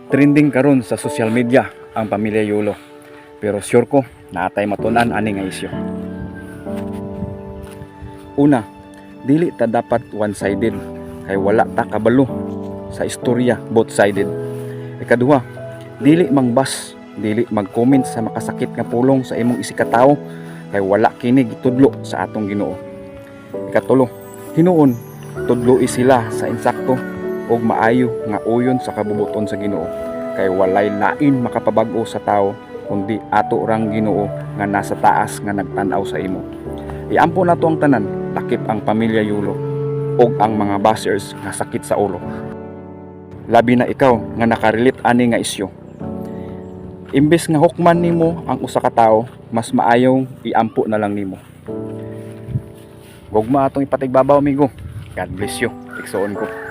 Trending karon sa social media ang pamilya Yulo. Pero sure ko naa tay matun-an ani nga isyu. Una, dili ta dapat one-sided kay wala ta kabalo sa istorya both-sided. Ikaduha, dili mang-bash, dili mag-comment sa makasakit nga pulong sa imong isigkatawo kay wala kini gitudlo sa atong Ginoo. Ikatulo, hinuon tudloi sila sa insakto ug maayo nga uyon sa kabubut-on sa Ginoo kay walay lain makapabag-o sa tao kundi ato rang Ginoo nga nasa taas nga nagtan-aw sa imo. Iampo nato ang tanan, lakip ang pamilya Yulo ug ang mga bashers nga sakit sa ulo. Labi na ikaw nga nakarelate ani nga isyu. Imbes nga hukman nimo ang usa ka tawo, mas maayong iampo na lang nimo. Gugma atong ipatigbabaw, amigo. God bless you. Igsuon ko.